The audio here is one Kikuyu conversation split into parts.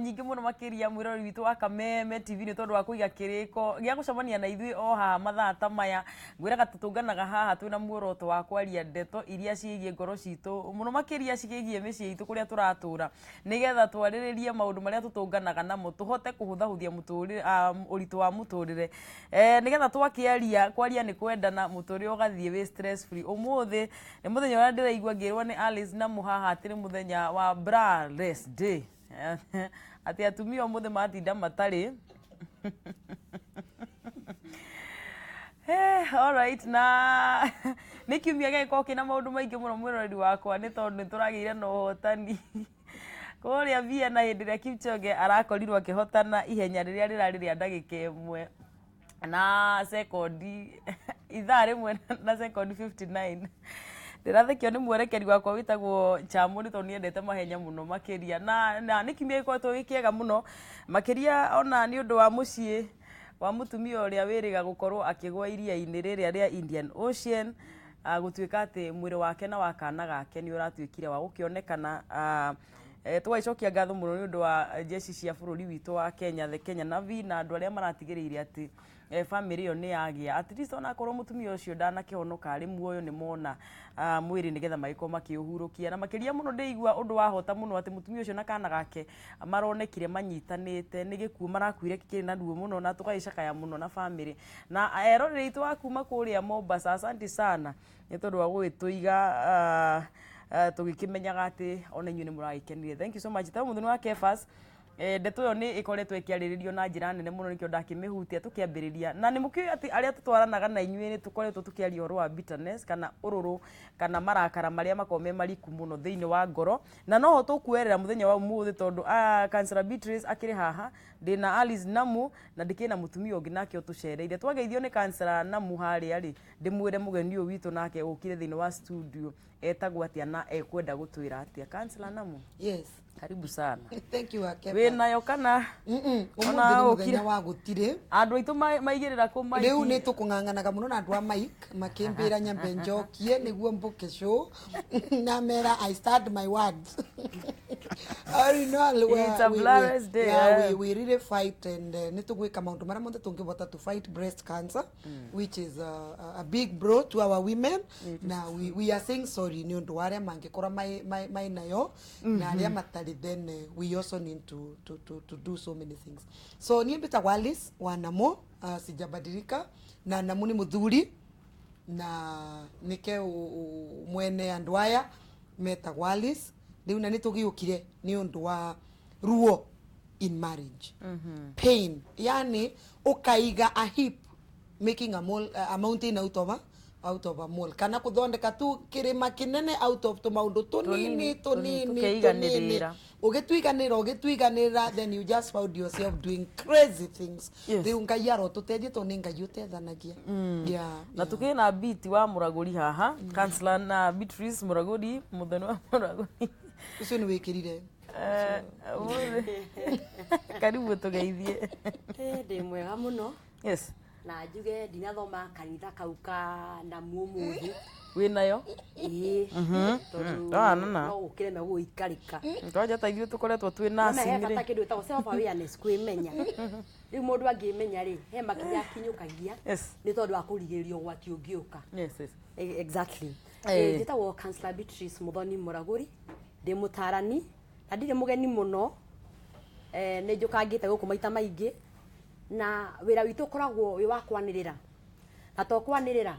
Nyingĩ mũno makĩria mwĩroreri witũ wa Kameme TV nĩ tondũ wa kũiga kĩrĩko gĩa gũcemania na ithuĩ o haha mathaa ta maya. Ngwĩraga tũtũnganaga haha twĩna muoroto wa kwaria ndeto iria ciĩgiĩ ngoro citũ, mũno makĩria ciĩgiĩ mĩciĩ itũ kũrĩa tũratũra, nĩgetha twarĩrĩrie maũndũ marĩa tũtũnganaga namo, tũhote kũhũthahũthia mũtũrĩre, ũritũ wa mũtũrĩre. Nĩgetha twakĩaria, kwaria nĩ kwendana, mũtũrĩre ũgathiĩ wĩ stress free. Ũmũthĩ nĩ mũthenya ũrĩa ndĩraigua ngĩrwo nĩ Alice na Mũhaha atĩ nĩ mũthenya wa braless day. Atĩ atumia ũmũthĩ matinda matarĩ. Alright, na nĩ kiumia gĩgĩkorwo kĩna maũndũ maingĩ mũno mwĩroreri wakwa, nĩ tondũ nĩ tũragĩire na ũhotani kũrĩa Vienna hĩndĩ ĩrĩa Kipchoge arakorirwo akĩhotana ihenya rĩrĩa rĩrarĩ rĩa ndagĩka 1 na sekondi, ithaa 1 na sekondi 59. Ndĩrathekio nĩ mwerekeri wakwa wĩtagwo Chamũ nĩ tondũ nĩendete mahenya mũno makĩria. Na nĩ kiumia gĩkoretwo gĩ kĩega mũno makĩria ona nĩ ũndũ wa mũciĩ wa mũtumia ũrĩa wĩrĩga gũkorwo akĩgwa iria-inĩ rĩrĩa rĩa Indian Ocean, gũtuĩka atĩ mwĩrĩ wake na wa kana gake nĩ ũratuĩkire wa gũkĩonekana. Tũgagĩcokia ngatho mũno nĩ ũndũ wa jeshi cia bũrũri witũ wa Kenya, the Kenya Navy, na andũ arĩa maratigĩrĩire atĩ family ĩyo nĩ yagĩa at least onakorwo mũtumia ũcio ndanakĩhonoka arĩ muoyo, nĩ mona mwĩrĩ nĩgetha magĩkorwo makĩũhurũkia. Na makĩria mũno ndĩigua ũndũ wa hota mũno atĩ mũtumia ũcio na kana gake maronekire manyitanĩte, nĩ gĩkuũ marakuire kĩrĩ na ruo mũno, na tũgagĩcakaya mũno na family na eroreri aitũ a kuma kũrĩa Mombasa. Asante sana nĩ tondũ wa gũgĩtũiga tũgĩkĩmenyaga atĩ ona inyuĩ nĩ mũragĩkenire. Thank you so much. Teo Mũthoni wa Kefas, ndeto ĩyo nĩ ĩkoretwo ĩkĩarĩrĩrio na njĩra nene mũno, nĩkĩo ndakĩmĩhutia tũkĩambĩrĩria. Na nĩ mũkĩũĩ atĩ arĩa tũtwaranaga na inyuĩ nĩ tũkoretwo tũkĩaria ũhoro wa bitterness kana ũrũrũ kana marakara marĩa makoragwo me mariku mũno thĩinĩ wa ngoro, na noho tũkuerera mũthenya wa ũmũthĩ tondũ Councillor Beatrice akĩrĩ haha, ndĩna Alice Namu na ndĩkĩrĩ na mũtumia ũngĩ nake ũtũcereire. Twageithio nĩ Councillor Namu harĩa rĩ, ndĩmwĩre mũgeni ũyũ witũ nake ũkire thĩinĩ wa studio etagwo atĩa na ekwenda gũtwĩra atĩa. Councillor Namu? Yes. Karibu sana. Thank you, Akefa. Wĩ nayo kana? Ũmũthĩ nĩ mũthenya wa gũtirĩ. Andũ aitũ maigĩrĩra kũ mic? Rĩu nĩ tũkũng'ang'anaga mũno na andũ a mic makĩmbĩra nyambe njokie nĩguo mbũke show, na mera I stand my words. All in all, It's a blurred day, yeah, we really fight and nĩ tũgwĩka maũndũ marĩa mothe tũngĩhota to fight breast cancer, which is a big blow to our women. Na we are saying sorry nĩ ũndũ wa arĩa mangĩkorwo mai nayo na arĩa matarĩ. Then we also need to do so many things. So niĩ mbĩtagwo Alice wa Namo, sijabadilika, na Namo nĩ mũthuri na nĩke mwene andũ aya metagwo Alice. Rĩu na nĩ tũgĩũkire nĩ ũndũ wa ruo in marriage, pain, yani ukaiga a heap, making a mountain out of a mole, kana kuthondeka tu kirima kinene out of tumaundu tunini tunini tunini. Tukeiganĩrĩra. Ũgĩtuiganĩra, ũgĩtuiganĩra, then you just found yourself doing crazy things. Rĩu Ngai arotũteithie tondũ nĩ Ngai ũtethanagia, yeah. Na tukĩ na Biti wa Mũragũri haha, Councillor na Beatrice Mũragũri, Mũthoni wa Mũragũri. Ũcio nĩ wĩkĩrire. Ũmũthĩ. Karibu tũgeithie. Ndĩ mwega mũno. Na njuge ndinathoma kanitha kau ka Namu ũmũthĩ. Wĩ nayo? Ĩĩ, tondũ Ndona. no gũkĩreme gũikarĩka. Twanja ta ithuĩ tũkoretwo twĩ Nona he nursing bata rĩ. kĩndũ gĩtagwo self awareness, kwĩmenya. Rĩu mũndũ angĩmenya rĩ, he makinya akinyũkagia nĩ tondũ wa kũrigĩrĩria ũgwati ũngĩũka. Exactly. Njĩtagwo Councillor Beatrice Muthoni Mũragũri, ndĩ mũtarani na ndirĩ mũgeni mũno. Nĩ njũkangĩte gũkũ maita maingĩ, na wĩra witũ ũkoragwo wĩ wa kwanĩrĩra, na to kwanĩrĩra,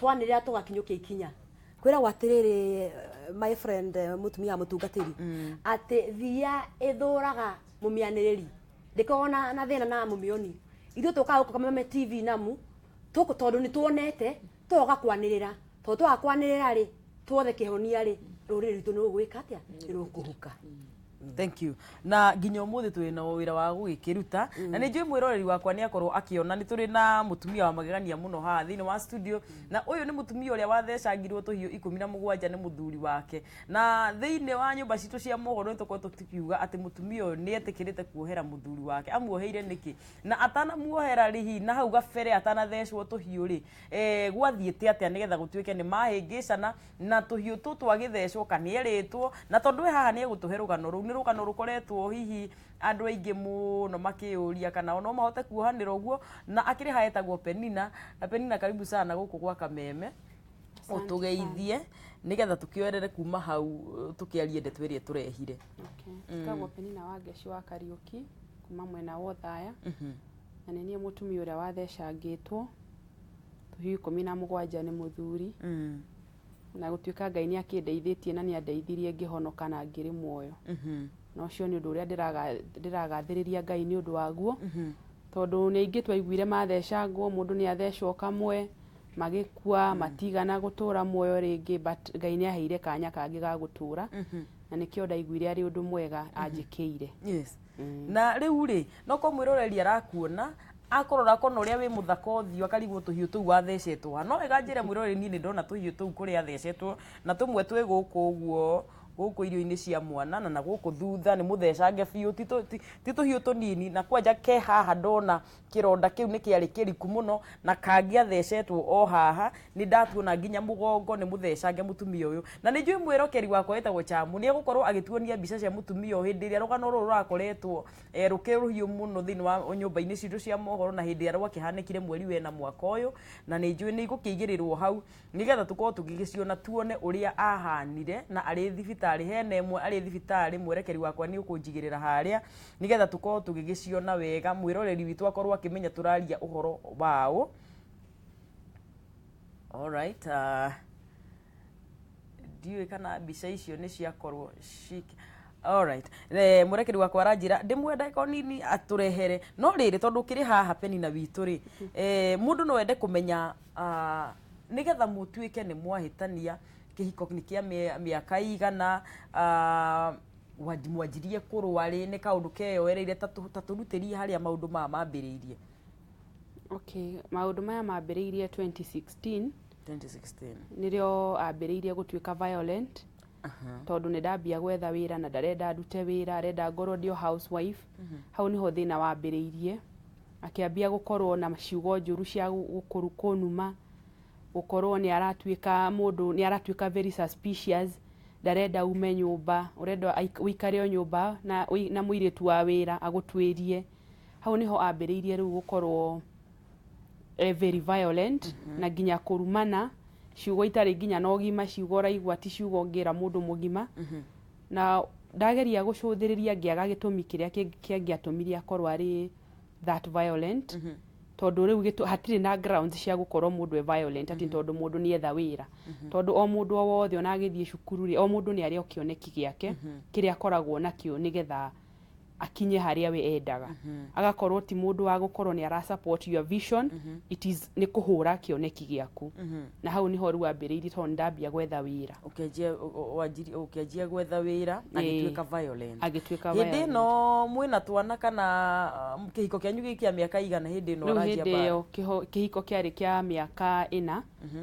twanĩrĩra tũgakinyũkia ikinya. Kwĩragwo atĩrĩrĩ, my friend, mũtumia wa mũtungatĩri, atĩ thia ĩthũraga mũmĩanĩrĩri, ndĩkoragwo na thĩna na mũmĩoni. Ithuĩ tũkaga gũkũ Kameme TV Namu tũkũ tondũ nĩ tuonete tũgoka kwanĩrĩra, tondũ twaga kwanĩrĩra rĩ, tuothe kĩhonia rĩ, rũrĩrĩ rwitũ nĩ rũgwĩka atĩa? Nĩ rũkũhuka. Thank you. Na nginya ũmũthĩ twĩ na wĩra wa gũgĩkĩruta, na nĩ njũĩ mwĩroreri wakwa nĩ akorwo akĩona nĩ tũrĩ na mũtumia wa magegania mũno haha thĩinĩ wa studio. Na ũyũ nĩ mũtumia ũrĩa wathecangirwo tũhiũ 17 nĩ mũthuri wake, na thĩinĩ wa nyũmba citũ cia mohoro nĩ tũkoretwo tũkiuga atĩ mũtumia ũyũ nĩ etĩkĩrĩte kuohera mũthuri wake. Amuoheire nĩkĩ? Na atanamuohera rĩ, hihi na hau gabere atanathecwo tũhiũ rĩ, gwathiĩte atĩa nĩgetha gũtuĩke nĩ mahĩngĩcana na tũhiũ tũtũ agĩthecwo kana nĩ erĩtwo? Na tondũ we haha nĩ egũtũhe rũgano rũu. Nĩ rũgano rũkoretwo hihi andũ aingĩ mũno makĩyũria kana no mahote kuohanĩra ũguo, na akĩrĩ haha etagwo Penina. Na Penina, karibu sana gũkũ gwa Kameme. Ũtũgeithie nĩgetha tũkĩoerere kuma hau, tũkĩarie ndeto ĩrĩa tũrehire. Okay. Njĩtagwo Penina Wangeci wa Kariũki kuma mwena wa Othaya, na nĩ niĩ mũtumia ũrĩa wathecangĩtwo tũhiũ 17 nĩ mũthuri, na gũtuĩka Ngai nĩ akĩndeithĩtie na nĩ andeithirie ngĩhonoka na ngĩrĩ muoyo. Na ũcio nĩ ũndũ ũrĩa ndĩragathĩrĩria Ngai nĩ ũndũ waguo, tondũ nĩ aingĩ twaiguire mathecangwo, mũndũ nĩ athecwo kamwe magĩkua, matigana gũtũra muoyo rĩngĩ, but Ngai nĩ aheire kanya kangĩ ga gũtũra, na nĩkĩo ndaiguire arĩ ũndũ mwega anjĩkĩire. Yes. Na rĩu rĩ, no ko mwĩroreri arakuona, akũrora akona ũrĩa wĩ mũthaka ũthiũ, akarigwo tũhiũ tũu wathecetwo ha. No wega njĩre mwĩroreri, niĩ nĩ ndona tũhiũ tũu kũrĩa athecetwo, na tũmwe twĩ gũkũ ũguo, gũkũ irio-inĩ cia mwana, na gũkũ thutha nĩ mũthecange biũ, ti tũhiũ tũnini. Na kwanja ke haha ndona kĩronda kĩu nĩ kĩarĩ kĩriku mũno, na kangĩ athecetwo o haha nĩ ndatuona nginya mũgongo nĩ mũthecange mũtumia ũyũ. Na nĩ njũĩ mwĩrokeri wakwa wĩtagwo Chamu nĩ egũkorwo agĩtuonia mbica cia mũtumia ũyũ hĩndĩ ĩrĩa rũgano rũrũ rũrakoretwo rũkĩ rũhiũ mũno thĩinĩ wa nyũmba-inĩ citũ cia mohoro, na hĩndĩ ĩrĩa rwakĩhanĩkire mweri wena mwaka ũyũ. Na nĩ njũĩ nĩ igũkĩigĩrĩrwo hau nĩgetha tũkorwo tũgĩgĩciona, tuone ũrĩa ahanire na arĩ thibitarĩ. Hena ĩmwe arĩ thibitarĩ, mwerekeri wakwa nĩ ũkũnjigĩrĩra harĩa nĩgetha tũkorwo tũgĩgĩciona wega, mwĩroreri witũ akorwo akĩmenya tũraria ũhoro waũ. Alright, ndiũĩ kana mbica icio nĩ ciakorwo. Alright, mwerekeri wakwa aranjĩra ndĩmwe ndagĩka o nini atũrehere. No rĩrĩ, tondũ ũkĩrĩ haha Penina witũ rĩ, mũndũ no ende kũmenya, nĩgetha mũtuĩke nĩ mwahĩtania, kĩhiko nĩ kĩa mĩaka igana, mwanjirie kũrũa rĩ? Nĩ kaũndũ keyoereire? Ta tũrutĩrie harĩa maũndũ maya mambĩrĩirie. Okay, maũndũ maya mambĩrĩirie 2016. 2016. Nĩrĩo ambĩrĩirie gũtuĩka violent, tondũ nĩ ndambia gwetha wĩra na ndarenda ndute wĩra, arenda ngorwo ndĩ o housewife. Hau nĩho thĩna wambĩrĩirie, akĩambia gũkorwo na ciugo njũru cia kũnuma, gũkorwo nĩ aratuĩka mũndũ, nĩ aratuĩka very suspicious, ndarenda ume nyũmba, ũrenda ũikare o nyũmba na mũirĩtu wa wĩra agũtuĩrie. Hau nĩho ambĩrĩirie rĩu gũkorwo very violent, na nginya kũrumana ciugo itarĩ nginya na ũgima, ciugo ũraigua ti ciugo ũngĩra mũndũ mũgima. Na ndageria gũcũthĩrĩria ngĩaga gĩtũmi kĩrĩa kĩangĩatũmire akorwo arĩ that violent, tondũ rĩu hatirĩ na grounds cia gũkorwo mũndũ e violent atĩ tondũ mũndũ nĩ etha wĩra, tondũ o mũndũ o wothe ona agĩthiĩ cukuru rĩ, o mũndũ nĩ arĩ o kĩoneki gĩake kĩrĩa akoragwo nakĩo nĩgetha akinye harĩa we endaga. Agakorwo ti mũndũ wa gũkorwo nĩ ara support your vision, it is nĩ kũhũra kĩoneki gĩaku. Na hau nĩho rĩu ambĩrĩirie, tondũ nĩndambia gwetha wĩra. Ũkĩanjia gwetha wĩra, agĩtuĩka violent. Agĩtuĩka Hĩndĩ violent. ĩno mwĩna twana kana kĩhiko kĩanyu gĩ kĩa mĩaka igana hĩndĩ ĩno Rĩu ũranjia hĩndĩ mbara? ĩyo kĩhiko kĩarĩ kĩa mĩaka 4.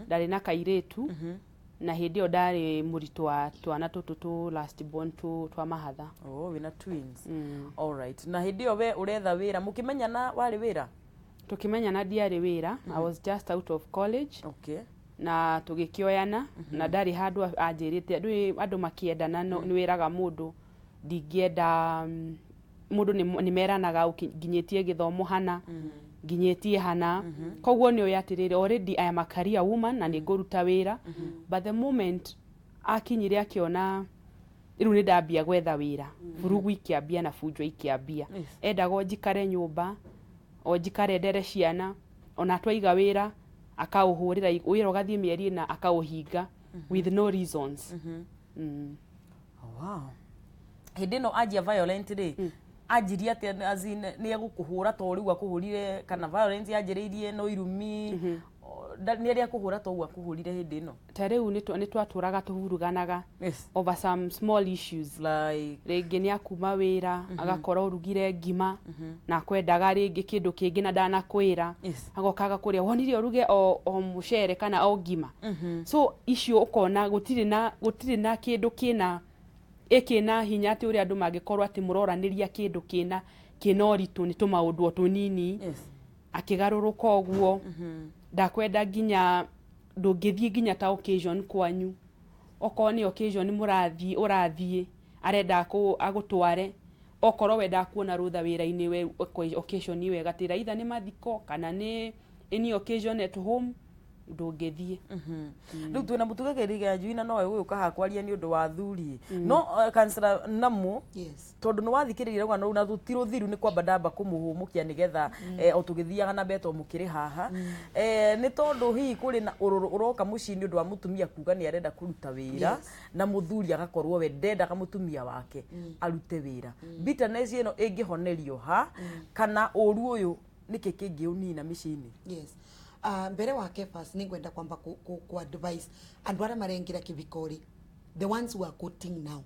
Ndarĩ na kairĩtu, na hĩndĩ ĩyo ndarĩ mũritũ wa twana tũtũ tũ last born twa mahatha. Oh, wĩna twins. Alright, na hĩndĩ ĩyo we ũretha wĩra, mũkĩmenyana warĩ wĩra? Tũkĩmenyana ndiarĩ wĩra. I was just out of college. Na tũgĩkĩoyana, na ndarĩ handũ anjĩrĩte. Andũ makĩendana nĩ wĩraga mũndũ ndingĩenda, mũndũ nĩ meranaga nginyĩtie gĩthomo hana, nginyĩtie hana, koguo nĩ ũĩ atĩrĩrĩ, already I am a career woman na nĩ ngũruta wĩra. But the moment akinyire akĩona rĩu nĩ ndambia gwetha wĩra, vurugu ikĩambia na bunjo ikĩambia. Endaga o njikare nyũmba, o njikare ndere ciana. Ona twaiga wĩra akaũhũrĩra wĩra, ũgathiĩ mĩeri 4 akaũhinga with no reasons. Oh, wow. Hĩndĩ ĩno anjia violent rĩ, anjirie atĩa? As in, nĩ egũkũhũra to rĩu akũhũrire, kana violence yanjĩrĩirie no irumi? Nĩ arĩa akũhũra to ũguo akũhũrire hĩndĩ ĩno? Ta rĩu nĩ twatũraga tũhuruganaga over some small issues. Like? Rĩngĩ nĩ akuma wĩra, agakora ũrugire ngima na akwendaga rĩngĩ kĩndũ kĩngĩ na ndanakwĩra. Agoka agakũria, wonire ũruge o mũcere kana o ngima? So icio ũkona gũtirĩ na kĩndũ kĩna ĩkĩna hinya atĩ ũrĩa andũ mangĩkorwo atĩ mũroranĩria kĩndũ kĩna ũritũ, nĩ tũmaũndũ o tũnini. Akĩgarũrũka ũguo, ndakwenda nginya ndũngĩthiĩ nginya ta occasion kwanyu, okorwo nĩ occasion mũrathiĩ, ũrathiĩ Arenda agũtware okorwo we ndakuona rũtha wĩra-inĩ, we occasion wega tĩra, either nĩ mathiko kana nĩ any occasion at home, ndũngĩthiĩ. Rĩu twĩna mũtungatĩri Kĩnyanjui na nowe gũgĩũka haha kwaria nĩ ũndũ wa athuri, no councillor Namu, Yes. Tondũ nĩ wathikĩrĩria rũgano rũu na ti rũthiru, nĩ kwamba ndamba kũmũhũmũkia nĩgetha o tũgĩthiaga na mbere to mũkĩrĩ haha, nĩ tondũ hihi kũrĩ na ũrũrũ ũroka mũciĩ nĩ ũndũ wa mũtumia kuga nĩ arenda kũruta wĩra, na mũthuri agakorwo we ndendaga mũtumia wake arute wĩra. Bitterness ĩno ĩngĩhonerio ha, kana ũru ũyũ nĩkĩ kĩngĩũnina mĩciĩ-inĩ? Yes, mbere wa Kefas, ningwenda kwamba ku advise andu aria marengira kivikori, the ones who are courting now,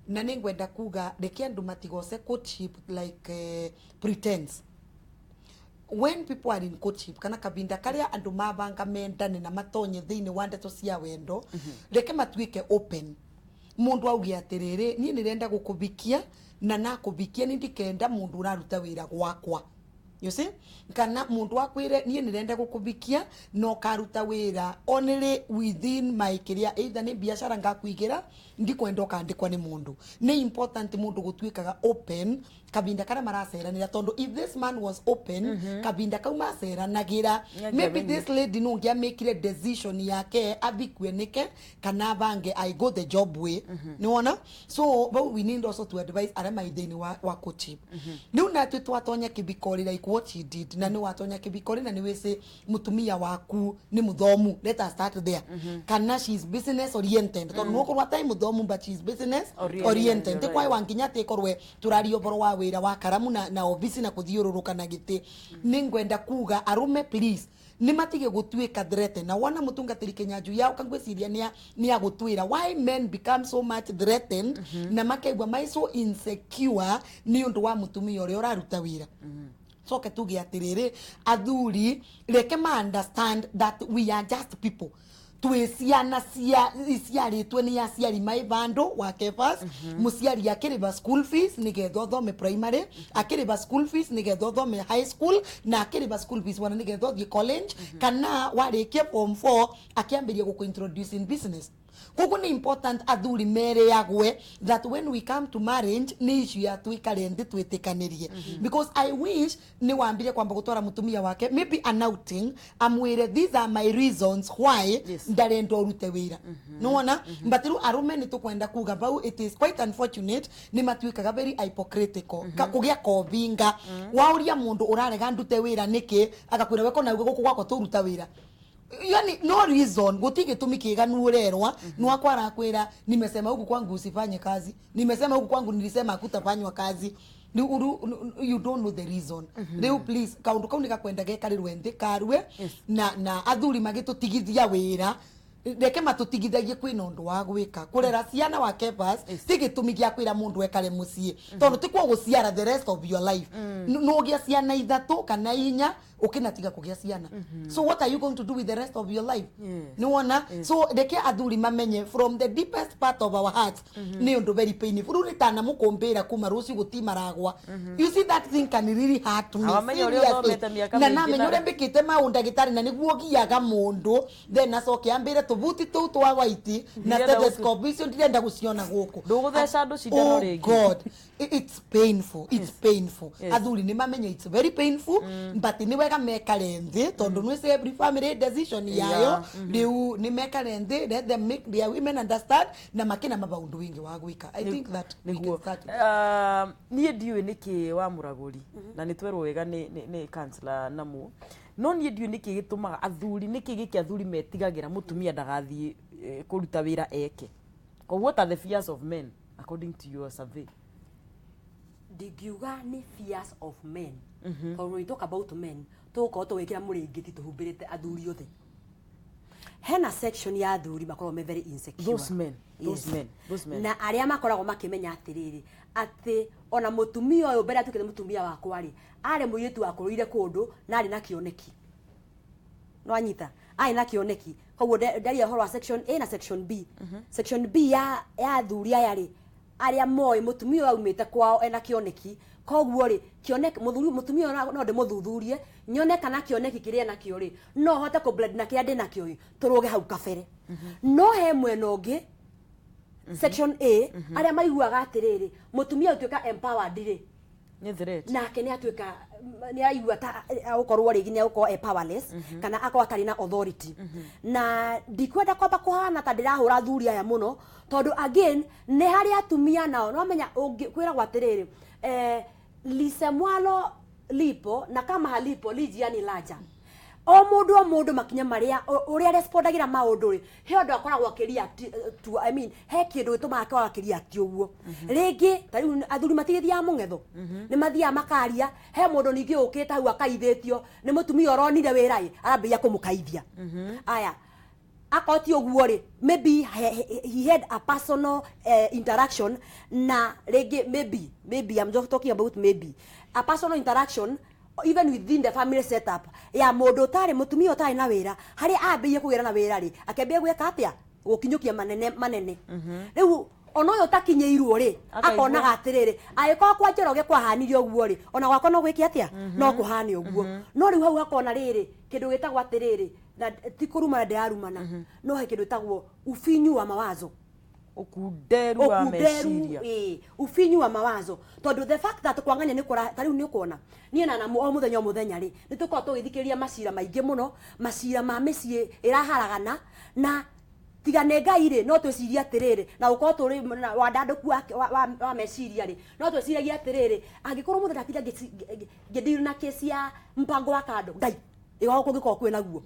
na ningwenda kuga reke andu matigoce courtship like pretense. When people are in courtship, kana kabinda karia andu mabanga mendane na matonye thiini wa ndeto cia wendo, reke matuike open. Mundu auge atiriri, nie nirenda gukubikia na nakubikia ni ndikenda mundu uraruta wira gwakwa, you see? Kana mundu akwire, nie nirenda gukubikia no karuta wira only within my kiria, either ni biashara ngakuigira, ndikwenda ukandikwa ni mundu. Ni important mundu gutuikaga open kabinda karia maraceranira, tondu if this man was open kabinda kau maceranagira, maybe this lady no ngiamekire decision yake athikue nike kana bange I go the job way. Niwona? So but we need also to advise aria mai thiini wa courtship. Riu natwe twatonya kibikori, like what she did, na ni watonya kibikori na ni wisi mutumia waku ni muthomu, let us start there, kana she is business oriented, tondu no korwo atai muthomu but she is business oriented, oriented. Ti kwa wanginya ati korwe turaria ũhoro wa wĩra wa karamu na obici na kuthiũrũrũka na gĩtĩ. Nĩ ngwenda kuga arume, please, nĩ matige gũtuĩka threatened. Na wona mũtungatĩri Kĩnyanjui yauka, ngwĩciria nĩ agũtwĩra why men become so much threatened na makeigua mai so insecure nĩ ũndũ wa mũtumia ũrĩa ũraruta wĩra. Coke tuge atiriri, athuri, reke ma understand that we are just people, twĩ ciana cia iciarĩtwo nĩ aciari mai vandu wa Kefas. Mũciari akĩrĩba school fees nĩgetha ũthome primary, akĩrĩba school fees nĩgetha ũthome high school, na akĩrĩba school fees wana nĩgetha ũthiĩ college, kana warĩkia form 4 akĩambĩria gũkũ introduce in business. Koguo nĩ important athuri mereagwe that when we come to marriage, nĩ issue ya tuikare nthĩ twĩtĩkanĩrie, because I wish nĩ wambire kwamba gũtwara mũtumia wake maybe an outing, amwĩre, "These are my reasons why ndarenda ũrute wĩra." Nĩwona? But rĩu arũme nĩ tũkwenda kuga bau, it is quite unfortunate, nĩ matuĩkaga very hypocritical. Kũgĩa kovinga waũria mũndũ, "Ũrarega ndute wĩra nĩkĩ?" Agakwĩra, "We kona gũkũ gwakwa tũruta wĩra." Yani no reason, guti gĩtũmi kĩganu ũrerwa. Nwakwa arakwĩra, "Nimesema huku kwangu usifanye kazi, nimesema huku kwangu, nilisema hakutafanywa kazi." You don't know the reason. Rĩu please, kaũndũ kau nĩ gakwenda gekarĩrwe nthĩ karue na athuri magĩtũtigithia wĩra, reke matũtigithagie kwĩna ũndũ wa gwĩka. Kũrera ciana wa Kefas ti gĩtũmi gĩa kwĩra mũndũ ekare mũciĩ, tondũ ti kwa gũciara the rest of your life. Nũgĩa ciana ithatũ kana inya, ũkĩnatiga kũgĩa ciana, so what are you going to do with the rest of your life? Nĩwona? So reke athuri mamenye from the deepest part of our hearts nĩ ũndũ very painful. Rĩu nĩ tanamũkũmbĩra kuma rũciũ gũtimaragwa, you see, that thing can really hurt me. Awamenya ũrĩa Seriously. ũthomete mĩaka Na mĩingĩ namenya ũrĩa mbĩkĩte maũndũ ndagĩtarĩ na nĩguo ngiaga mũndũ, then acoke ambĩre tũbuti tũu twa white na Ndirenda. stethoscope icio ndirenda gũciona gũkũ. Ndũgũtheca andũ cindano Oh rĩngĩ. God, it's painful, it's painful. Athuri nĩ mamenye it's very painful, but nĩ wega mekare nthĩ, tondũ nĩ every family decision yayo. Rĩu nĩ mekare nthĩ, let them make their women understand, na makĩna mabaũndũ wingi wa gwĩka. I think that we can Nĩguo start. Niĩ ndiũĩ nĩkĩ wa mũragũri, na nĩ twerwo wega nĩ councillor Namu, no niĩ ndiũĩ nĩkĩ gĩtũmaga athuri, nĩkĩ gĩkĩ athuri metigagĩra mũtumia ndagathiĩ kũruta wĩra eke. Koguo what are the fears of men according to your survey? Ndingiuga nĩ fears of men, tondũ when we talk about men, tũgũkorwo tũgĩkĩra mũrĩngĩti tũhumbĩrĩte athuri othe. Hena section ya athuri makoragwo me very insecure. Those men, those men, those men. Na arĩa makoragwo makĩmenya atĩrĩrĩ, atĩ ona mũtumia ũyũ mbere atuĩkĩte mũtumia wakwa rĩ, arĩ mũirĩtu wakũrĩire kũndũ na arĩ na kĩoneki, no anyita arĩ na kĩoneki. Koguo ndaria ũhoro wa section A na section B. Section B ya athuri aya rĩ, arĩa moĩ mũtumia ũyũ aumĩte kwao ena kĩoneki, koguo rĩ, kĩoneki mũthuri mũtumia ũyũ no ndĩmũthuthurie nyone kana kĩoneki kĩrĩa enakĩo rĩ, no hote kũ blend na kĩrĩa ndĩnakĩo ĩ, tũrũge hau kabere. No he mwena ũngĩ Section A, arĩa maiguaga atĩrĩrĩ, mũtumia ũtuĩka empowered rĩ, Nĩ threat. Nake nĩ atuĩka nĩ araigua ta agũkorwo rĩngĩ nĩ agũkorwo e powerless kana akorwo atarĩ na authority. Na ndikwenda kwamba kũhana ta ndĩrahũra athuri aya mũno, tondũ again nĩ harĩ atumia nao no menya kwĩragwo atĩrĩrĩ, lisemwalo lipo na kama halipo lijiani laja. O mũndũ o mũndũ makinya marĩa ũrĩa respondagira maũndũ rĩ, he ũndũ akoragwo akĩreact to, I mean, he kĩndũ gĩtũmaga akorwo akĩreact ũguo. Rĩngĩ ta rĩu athuri matigĩthiaga mũng'etho, nĩ mathiaga makaria. He mũndũ ningĩ ũkĩte hau akaithĩtio nĩ mũtumia ũronire wĩra ĩ, arambĩrĩria kũmũkaithia. Aya, akorwo ti ũguo rĩ, maybe he had a personal interaction na rĩngĩ maybe I'm just talking about maybe a personal interaction even within the family setup ya mũndũ ũtarĩ mũtumia ũtarĩ na wĩra, harĩa ambĩrĩirie kũgĩra na wĩra rĩ, akĩambia gwĩka atĩa, gũkinyũkia manene manene. Rĩu ona ũyũ ũtakinyĩirwo rĩ, Akaigua. Akonaga atĩrĩrĩ, angĩkorwo kwa Njoroge kwahanire ũguo rĩ, ona gwakwa no gwĩke atĩa, no kũhane ũguo. No rĩu hau hakona rĩrĩ kĩndũ gĩtagwo atĩrĩrĩ, na ti kũrumana ndĩrarumana, no he kĩndũ gĩtagwo ufinyu wa mawazo. Ũkunderu wa Ũkunderu, meciria. Ĩĩ, ufinyu wa mawazo, tondũ the fact that kwang'ania nĩ kũra, ta rĩu nĩ ũkuona niĩ na Namu o mũthenya o mũthenya rĩ, nĩ tũkoragwo tũgĩthikĩrĩria macira maingĩ mũno, macira ma mĩciĩ ĩraharagana, na tiga nĩ Ngai rĩ, no twĩcirie atĩrĩrĩ, na gũkorwo tũrĩ na wandandũku wa meciria rĩ, no twĩciragie atĩrĩrĩ, angĩkorwo mũndũ ndatinda ngĩdeal na kesi ya mpango wa kando, Ngai ĩgakorwo kũngĩkorwo kwĩ naguo,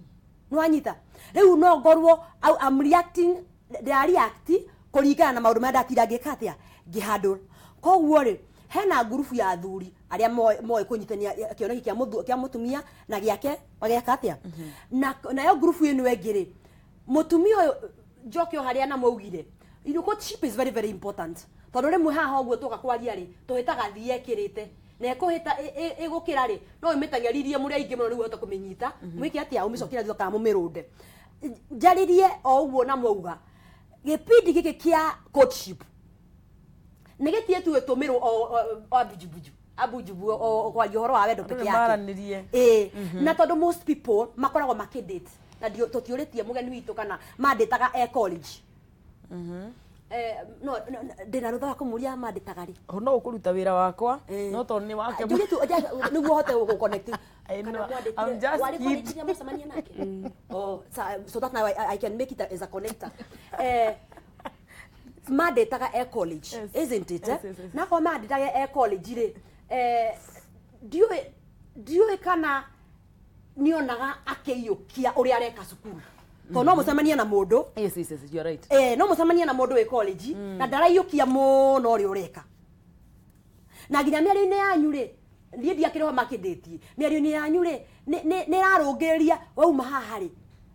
nĩwanyita. Rĩu no ngorwo I'm reacting, ndĩrareact kũringana na maũndũ marĩa ndatinda ngĩka atĩa, ngĩhandle. Koguo rĩ, hena ngurubu ya athuri arĩa moĩ kũnyitania kĩoneki kĩa mũtumia na gĩake mageka atĩa. Na nayo ngurubu ĩno ĩngĩ rĩ, mũtumia ũyũ njoke o harĩa na maugire, you know, courtship is very very important, tondũ rĩmwe haha ũguo tũka kwaria rĩ, tũhĩtaga thiĩ ekĩrĩte na ĩkũhĩta ĩgũkĩra rĩ, no ĩmĩteng'eririe mũrĩ aingĩ mũno nĩguo ũhote kũmĩnyita, mwĩke atĩa, ũmĩcokie na thutha kana mũmĩrũnde. Njarĩrie o ũguo na mwauga gĩbindi gĩkĩ kĩa courtship nĩ gĩtie tu gĩtũmĩrwo o abujubiju abujubu o kwaria ũhoro wa wendo Andũ peke nĩ yake. maranĩrie. Ĩĩ, na tondũ most people makoragwo makĩdate na tũtiũrĩtie mũgeni witũ kana mandĩtaga e college. No, ndĩna rũtha wa kũmũria mandĩtaga rĩ. O no ũkũruta wĩra wakwa, no tondũ nĩ wake. Njũrie tu nĩguo hote gũconnect. I Kana know. mwandĩkire- I'm just warĩ kidding. college rĩrĩa mwacemania nake? Oh, so that now I can make it as a connector. Mandĩtaga e college, Yes. isn't it? Yes. Na korwo mandĩtaga e college rĩ, ndiũĩ kana nĩonaga akĩiyũkia ũrĩa areka cukuru, tondũ no mũcemanie na mũndũ. Yes, you are right. No mũcemanie na mũndũ wĩ college na ndaraiyũkia mũno ũrĩa ũreka, na nginya mĩario-inĩ yanyu rĩ, niĩ ndiakĩrĩ ho makĩndĩtie, mĩario-inĩ yanyu rĩ, nĩ ĩrarũngĩrĩria wauma haha rĩ,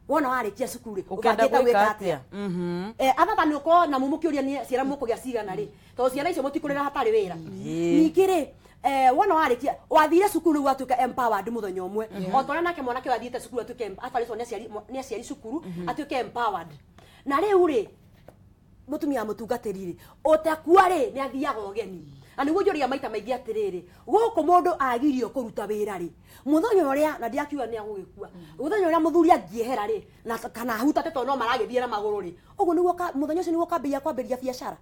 wona warĩkia cukuru rĩ, Ũkenda ũbangĩte gwĩka gwĩka atĩa? atĩa? Other than ũkorwo na mũkĩũria nĩ ciana mũkũgĩa cigana rĩ, tondũ ciana icio mũtikũrĩra hatarĩ wĩra. Ningĩ rĩ, wona warĩkia wathire cukuru rĩu watuĩka empowered mũthenya ũmwe, o ta ũrĩa nake mwanake ũyũ athiĩte cukuru atuĩke atwarĩtwo nĩ aciari cukuru atuĩke empowered. Na rĩu rĩ, mũtumia wa mũtungatĩri rĩ, ũtakua rĩ, nĩ athiaga ũgeni, na nĩguo njũria maita maingĩ atĩrĩrĩ, gũkũ mũndũ agirio kũruta wĩra rĩ, mũthenya ũrĩa na ndiakiuga nĩ agũgĩkua, mũthenya ũrĩa mũthuri angĩehera rĩ, na kana ahutate tondũ no maragĩthiĩ na magũrũ rĩ, ũguo nĩguo mũthenya ũcio nĩguo ũkambĩrĩria kwambĩrĩria biacara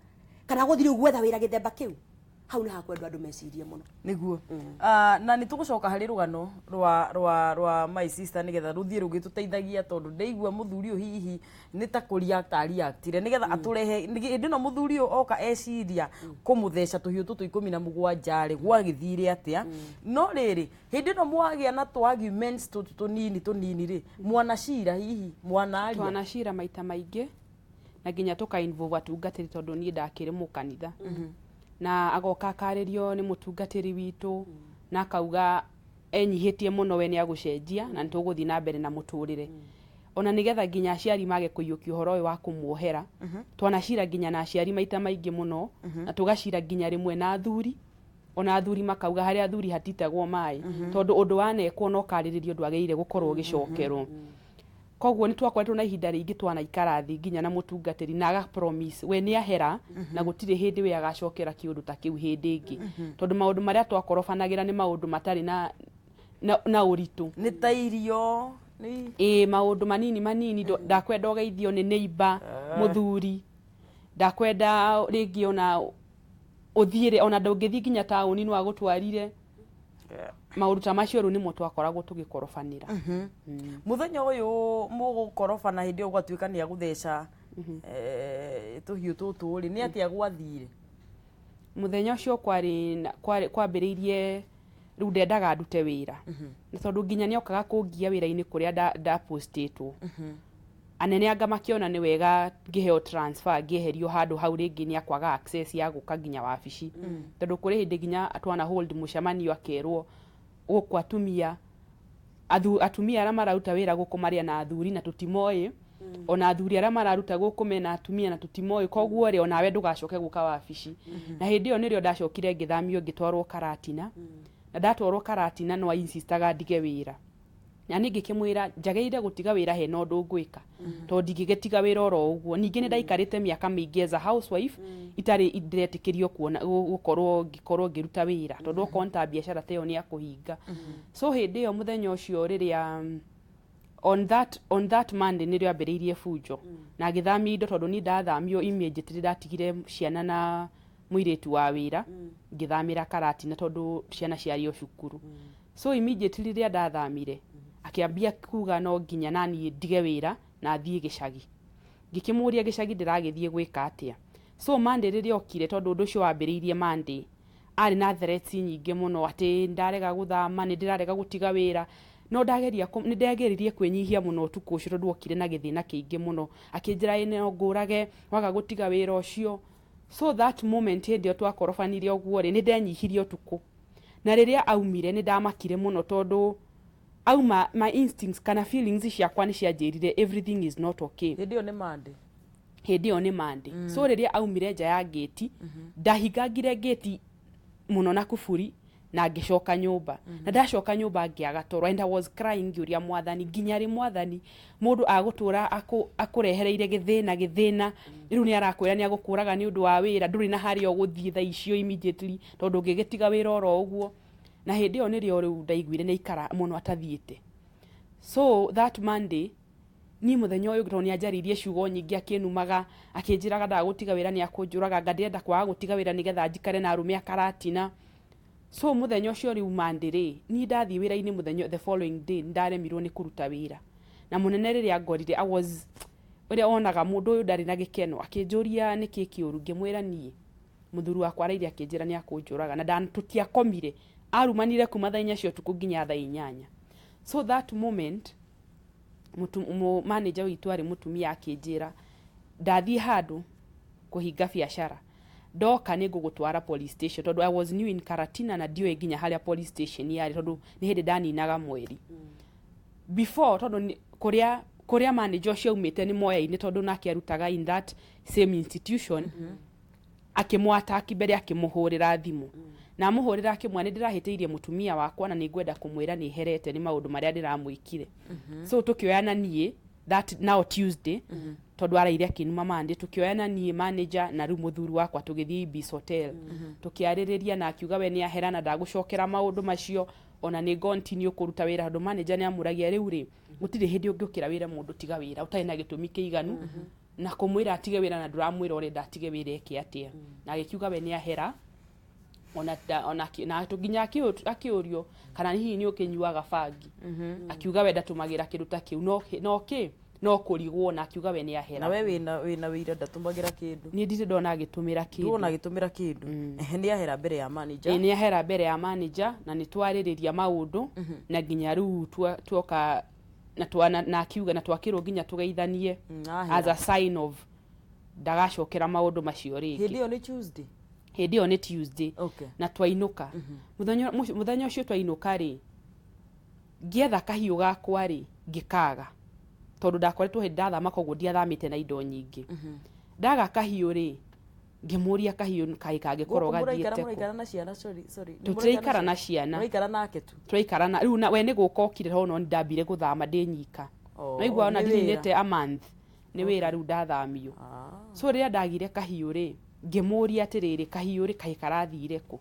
kana gũthiĩ rĩu gwetha wĩra gĩthemba kĩu. Hau nĩ hakwendwo andũ mecirie mũno. Nĩguo. Na nĩ tũgũcoka harĩ rũgano rwa my sister nĩgetha rũthiĩ rũgĩtũteithagia, tondũ ndĩigua mũthuri ũyũ hihi nĩ ta kũreact areactire nĩgetha atũrehe hĩndĩ ĩno mũthuri ũyũ oka eciria kũmũtheca tũhiũ tũtũ 17 rĩ, gwagĩthire atĩa. No rĩrĩ, hĩndĩ ĩno mwagĩa na tũ arguments tũtũ tũnini tũnini rĩ, mwanacira hihi mwanaria? Twanacira maita maingĩ na nginya tũka involve atungatĩri, tondũ niĩ ndakĩrĩ mũkanitha, na agoka akarĩrio nĩ mũtungatĩri witũ na akauga enyihĩtie mũno, we nĩ agũcenjia na nĩ tũgũthiĩ na mbere na mũtũrĩre, ona nĩgetha nginya aciari mage kũiyũkia ũhoro ũyũ wa kũmuohera. Twanacira nginya na aciari maita maingĩ mũno, na tũgacira nginya rĩmwe na athuri, ona athuri makauga harĩa athuri hatitagwo maĩ, tondũ ũndũ wanekwo no karĩrĩrio ndwagĩrĩire gũkorwo ũgĩcokerwo. Koguo nĩ twakoretwo na ihinda rĩingĩ twanaikara thĩ nginya na mũtungatĩri, na aga promise we nĩ ahera na gũtirĩ hĩndĩ we agacokera kĩũndũ ta kĩu hĩndĩ ĩngĩ, tondũ maũndũ marĩa twakorobanagĩra nĩ maũndũ matarĩ na ũritũ. Nĩ ta irio nĩ Ĩĩ, maũndũ manini manini, ndakwenda ũgeithio nĩ neighbor mũthuri. Ndakwenda rĩngĩ ona ũthiĩre, ona ndũngĩthiĩ nginya taũni, no agũtwarire. Maũndũ ta macio rĩu nĩmo twakoragwo tũgĩkorobanĩra. Muthenya ũyũ mũgũkorobana, hĩndĩ ĩyo gwatuĩka nĩ agũtheca tũhiũ tũtũ rĩ, nĩ atĩa gwathire? Mũthenya ũcio kwarĩ kwambĩrĩirie rĩu ndendaga ndute wĩra, na tondũ nginya nĩokaga kũngia wĩra-inĩ kũrĩa ndapostĩtwo, anene anga makĩona nĩ wega ngĩheo transfer, ngĩeherio handũ hau rĩngĩ nĩ akwaga access ya gũka nginya wabici, tondũ kũrĩ hĩndĩ nginya twana hold mũcemanio, akerwo gũkũ atumia atumia arĩa mararuta wĩra gũkũ marĩa na athuri na tũtimoĩ, ona athuri arĩa mararuta gũkũ mena atumia na tũtimoĩ, koguo rĩ, onawe ndũgacoke gũka wabici. Na hĩndĩ ĩyo nĩrĩo ndacokire ngĩthamio, ngĩtwarwo Karatina. Na ndatwarwo Karatina, no ainsistaga ndige wĩra, na niĩ ngĩkĩmwĩra njagĩrĩire gũtiga wĩra hena ũndũ ngwĩka, tondũ ndingĩgĩtiga wĩra oro ũguo. Ningĩ nĩ ndaikarĩte mĩaka mĩingĩ as a housewife, itarĩ ndĩretĩkĩrio kuona gũkorwo ngĩkorwo ngĩruta wĩra, tondũ okorwo nĩ ta biacara ta ĩyo nĩ akũhinga. So hĩndĩ ĩyo, mũthenya ũcio rĩrĩa on that Monday nĩrĩo ambĩrĩirie bunjo na agĩthamia indo, tondũ niĩ ndathamio immediately, ndatigire ciana na mũirĩtu wa wĩra, ngĩthamĩra Karatina tondũ ciana ciarĩ o cukuru. So immediately rĩrĩa ndathamire, akĩambia kuga no nginya naniĩ ndige wĩra na thiĩ gĩcagi. Ngĩkĩmũria gĩcagi ndĩragĩthiĩ gwĩka atĩa? So Monday rĩrĩa okire, tondũ ũndũ ũcio wambĩrĩirie Monday, arĩ na threats nyingĩ mũno atĩ ndarega gũthama, nĩ ndĩrarega gũtiga wĩra. No ndageria nĩ ndageririe kwĩnyihia mũno ũtukũ ũcio, tondũ okire na gĩthĩna kĩingĩ mũno, akĩnjĩra ĩ no ngũrage waga gũtiga wĩra ũcio. So that moment, hĩndĩ ĩyo twakorobanire ũguo rĩ, nĩ ndenyihirie ũtukũ, na rĩrĩa aumire nĩ ndamakire mũno, tondũ auma, my instincts kana feelings ciakwa nĩ cianjĩrire everything is not okay. Hĩndĩ ĩyo nĩ Monday? Hĩndĩ ĩyo nĩ Monday. So rĩrĩa aumire nja ya ngĩti, ndahingangire ngĩti mũno na kuburi na ngĩcoka nyũmba. Na ndacoka nyũmba ngĩaga toro, and I was crying, ngĩũria Mwathani, nginya rĩ, Mwathani, mũndũ agũtũra akũrehereire gĩthĩna gĩthĩna? Rĩu nĩ arakwĩra nĩ agũkũraga nĩ ũndũ wa wĩra, ndũrĩ na harĩa ũgũthiĩ thaa icio immediately, tondũ ũngĩgĩtiga wĩra oro ũguo. Na hĩndĩ ĩyo nĩrĩo rĩu ndaiguire nĩ aikara mũno atathiĩte. So that Monday, niĩ mũthenya ũyũ, tondũ nĩ anjarĩirie ciugo nyingĩ, akĩnumaga, akĩnjĩraga ndagũtiga wĩra nĩ akũnjũraga, nga ndĩrenda kwaga gũtiga wĩra nĩgetha njikare na arũme a Karatina. So mũthenya ũcio rĩu Monday rĩ, niĩ ndathiĩ wĩra-inĩ mũthenya the following day, nĩndaremirwo nĩ kũruta wĩra. Na mũnene rĩrĩa ngorire, I was ũrĩa onaga mũndũ ũyũ ndarĩ na gĩkeno, akĩnjũria nĩkĩ kĩũru. Ngĩmwĩra niĩ mũthuri wakwa araire akĩnjĩra nĩ akũnjũraga, na tũtiakomire, arumanire kuma thaa 4 cia ũtukũ nginya thaa 8. So that moment manager witũ arĩ mũtumia, akĩnjĩra ndathiĩ handũ kũhinga biacara, ndoka nĩ ngũgũtwara police station, tondũ I was new in Karatina na ndiũĩ nginya harĩa police station yarĩ, tondũ nĩ hĩndĩ ndaninaga mweri before, tondũ kũrĩa manager ũcio aumĩte nĩ moyaine, tondũ nake arutaga in that same institution. Akĩmwataki mbere, akĩmũhũrĩra thimũ, na amũhũrĩra akĩmwĩra nĩ ndĩrahĩtĩirie mũtumia wakwa na nĩ ngwenda kũmwĩra nĩ herete nĩ maũndũ marĩa ndĩramwĩkire. So tũkĩoyana niĩ that now Tuesday, tondũ araire akĩnuma Monday, tũkĩoyana niĩ, manager na rĩu mũthuri wakwa, tũgĩthiĩ Ibis Hotel, tũkĩarĩrĩria, na akiuga we nĩ ahera na ndagũcokera maũndũ macio, ona nĩ continue kũruta wĩra, tondũ manager nĩ amũragia rĩu rĩ, gũtirĩ hĩndĩ ũngĩũkĩra wĩra mũndũ tiga wĩra ũtarĩ na gĩtũmi kĩiganu, na kũmwĩra atige wĩra na ndũramwĩra ũrenda atige wĩra eke atĩa. Na agĩkiuga we nĩ ahera, ona ona na nginya akĩũrio kana hihi nĩ ũkĩnyuaga bangi, akiuga we ndatũmagĩra kĩndũ ta kĩu, no kĩ no kũrigwo, na akiuga we nĩ ahera. Na we wĩna wĩira ndatũmagĩra kĩndũ? Niĩ ndirĩ ndona agĩtũmĩra kĩndũ. Ndũrona agĩtũmĩra kĩndũ. Ehe, nĩ ahera mbere ya manager? Ĩĩ, nĩ ahera mbere ya manager, na nĩ twarĩrĩria maũndũ, na nginya rĩu tuoka na na akiuga na twakĩrwo nginya tũgeithanie ahera. As a sign of ndagacokera maũndũ macio rĩngĩ. Hĩndĩ ĩyo nĩ Tuesday? Hĩndĩ ĩyo nĩ Tuesday. Na twainũka mũthenya ũcio, twainũka rĩ, ngĩetha kahiũ gakwa rĩ, ngĩkaga, tondũ ndakoretwo hĩndĩ ndathama, koguo ndiathamĩte na indo nyingĩ. Ndaga kahiũ rĩ, ngĩmũria kahiũ kaĩ kangĩkorwo Gũkũ mũraikara gathiĩte kũ? Mũraikara na ciana? Sorry, sorry. Nĩ Tũtiraikara na ciana. Mũraikara nake tu? Tũraikara na rĩu na we nĩ gũka okire, tondũ no ndambire gũthama ndĩ nyika. Oh, naigua ona nĩ wĩra. ndininĩte a month, nĩ wĩra rĩu ndathamio. So rĩrĩa ndagire kahiũ rĩ, ngĩmũria atĩrĩrĩ, kahiũ rĩ, kaĩ karathire kũ?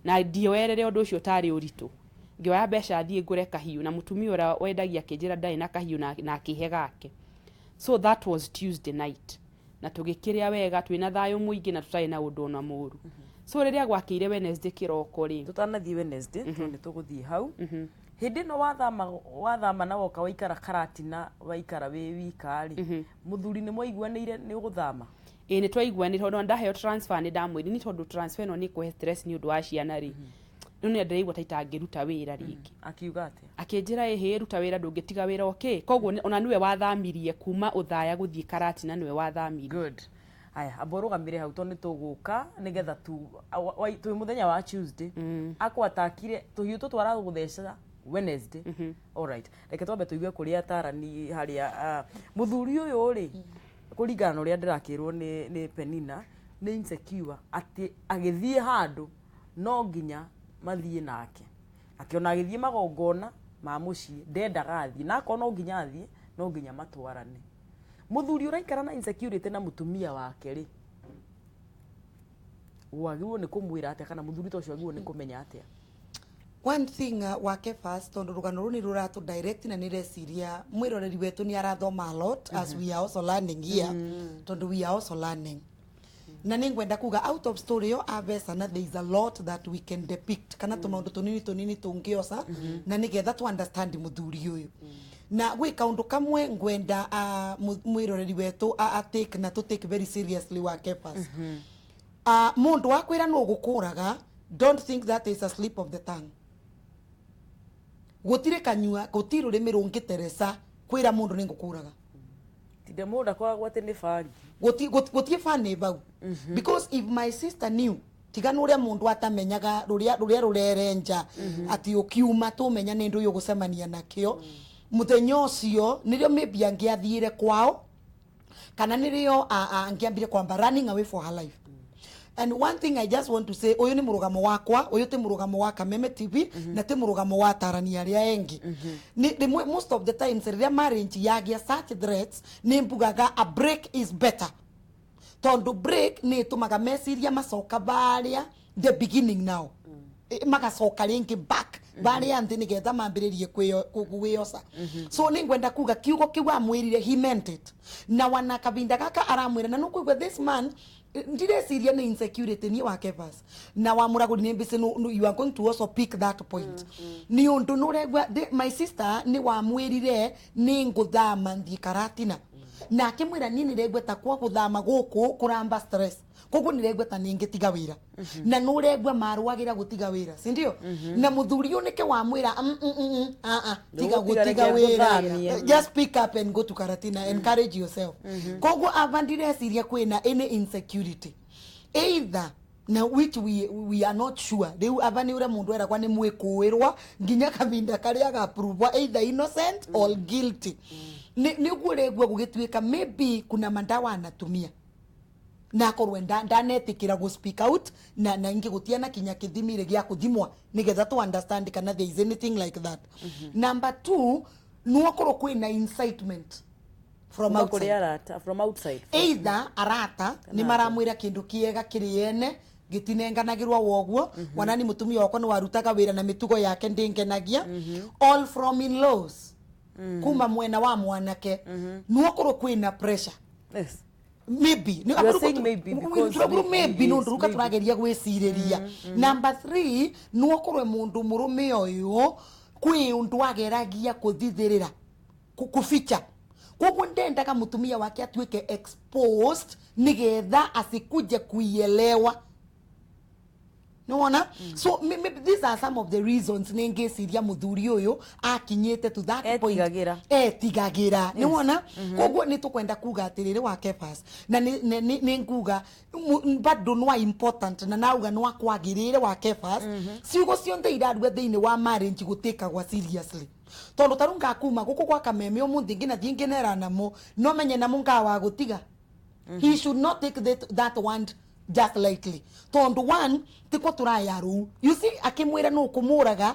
Na ndioerere ũndũ ũcio tarĩ ũritũ, ngĩoya mbeca thiĩ ngũre kahiũ, na mũtumia ũrĩa wendagia akĩnjĩra ndarĩ na kahiũ, na akĩhe gake. So that was Tuesday night. Na tũgĩkĩrĩa wega twĩna thayũ mũingĩ na tũtarĩ na ũndũ ona mũru. So rĩrĩa gwakĩire Wednesday kĩroko rĩ, Tũtanathiĩ Wednesday, tondũ nĩ tũgũthiĩ hau, hĩndĩ ĩno wathama na woka waikara Karatina, waikara wĩ wika rĩ, mũthuri nĩ mwaiguanĩire nĩ ũgũthama? Ĩĩ, nĩ twaiguanĩire, tondũ ndaheo transfer nĩ ndamwĩrire nĩ tondũ transfer ĩno nĩ ĩkũhe stress nĩ ũndũ wa ciana rĩ, rĩu nĩ ndĩraigua ta itangĩruta wĩra rĩngĩ. Akiuga atĩa? Akĩnjĩra, ĩhĩ, ruta wĩra, ndũngĩtiga wĩra okay. Koguo ona nĩwe wathamirie kuma Ũthaya gũthiĩ Karatina, nĩwe wathamirie. Good. Aya, amba ũrũgamĩre hau, tondũ nĩ tũgũka nĩgetha tu twĩ mũthenya wa Tuesday akwatakire tũhiũ tũtũ aragũtheca Wednesday. Alright, reke twambe tũigue kũrĩa atarani harĩa mũthuri ũyũ rĩ, kũringana na ũrĩa ndĩrakĩrwo nĩ Penina, nĩ insecure atĩ agĩthiĩ handũ no nginya mathiĩ nake, akĩona agĩthiĩ magongona ma mũciĩ ndendaga athiĩ, na akorwo no nginya athiĩ, no nginya matwarane. Mũthuri ũraikara na insecurity na mũtumia wake rĩ, wagĩrĩirwo nĩ kũmwĩra atĩa, kana mũthuri ta ũcio agĩrĩirwo nĩ kũmenya atĩa? One thing, wake first, tondu rugano ruru ni ruratu direct na nireciria mwiroreri wetu ni arathoma a lot as we are also learning here, tondu we are also learning, na ningwenda kuga out of story yo avesana, there is a lot that we can depict kana tumaundu tunini tunini tungiosa na nigetha tu understand muthuri uyu. Na gwi kaundu kamwe ngwenda mwiroreri wetu a take na to take very seriously, wake first, mundu wakwira no gukuraga, don't think that is a slip of the tongue. Gutire kanyua, gutire rurimi rungiteresa kwira mundu ni ngukuraga. Tinde mundu akoragwo ati ni bangi. Gutie bani bau, because if my sister knew, tiga nuria mundu atamenyaga ruria ruria rurerenja ati ukiuma tumenya ni ndu yugucemania nakio muthenya ucio, nirio maybe angiathire kwao kana nirio angiambire kwamba running away for her life. And one thing I just want to say, uyu ni murugamo wakwa, uyu ti murugamo wa Kameme TV, na ti murugamo wa atarani aria engi. Ni most of the times riria marriage yagia such threats, ni mbugaga a break is better. Tondu break ni itumaga meciria macoka baria the beginning now. Magacoka ringi back baria nthi nigetha mambiririe kwioca. So ningwenda kuga kiugo kiu amwirire, he meant it. Na wana kavinda gaka aramwira na nukuigua this man ndireciria ni insecurity ni wake first na wa muraguri ni mbisi no, you are going to also pick that point. Ni undu nuregwa my sister ni wamwirire ni nguthama nthii Karatina, na akimwira ni niregwa ta kwa guthama guku kuramba stress, koguo niregwa ta ningitiga wira, na nuregwa marwagira gutiga wira, si ndio? Na muthuri unike wamwira tiga gutiga wira, just pick up and go to Karatina, encourage yourself. Koguo ava ndireciria kwina any insecurity either na which we are not sure. Riu ava ni uria mundu eragwa ni mwikuirwa nginya kavinda karia agapruvwa either innocent or guilty. Ni uguo regua gugituika maybe kuna mandawa anatumia na akorwe ndanetikira go speak out na ingi gutiana kinya kithimire gia kuthimwa nigetha to understand kana there is anything like that. Number 2, no akorwo kwina incitement from outside. Arata, from outside. Either arata ni maramwira kindu kiega kiri ene gitinenganagirwa woguo, wanani mutumia wakwa ni warutaga wira na mitugo yake ndingenagia, all from in laws, kuma mwena wa mwanake, no akorwo kwina pressure. Yes. Maybe You are saying maybe because maybe no nduruka turageria gwiciriria. Number 3, no akorwe mundu murume uyu kwi undu ageragia kuthithirira kuficha, koguo ndendaga mutumia wake atuike exposed nigetha asikuje kuielewa. Nĩwona? So maybe these are some of the reasons ningeciria muthuri uyu akinyite to that point. Etigagira. Nĩwona? Koguo nĩ tũkwenda kuga atiriri wake first. Na nĩ nguga bado no important na nauga no akwagirire wake first. Ciugo cionthe irarua thiini wa marriage gutikagwa seriously. Tondu taru ngakuma guku gwa Kameme umuthi ngina thie ngenera namo no menye namo ngawa gutiga. He should not take that one just lightly. Tondu one tiko turaya ru, you see, akimwira no kumuraga,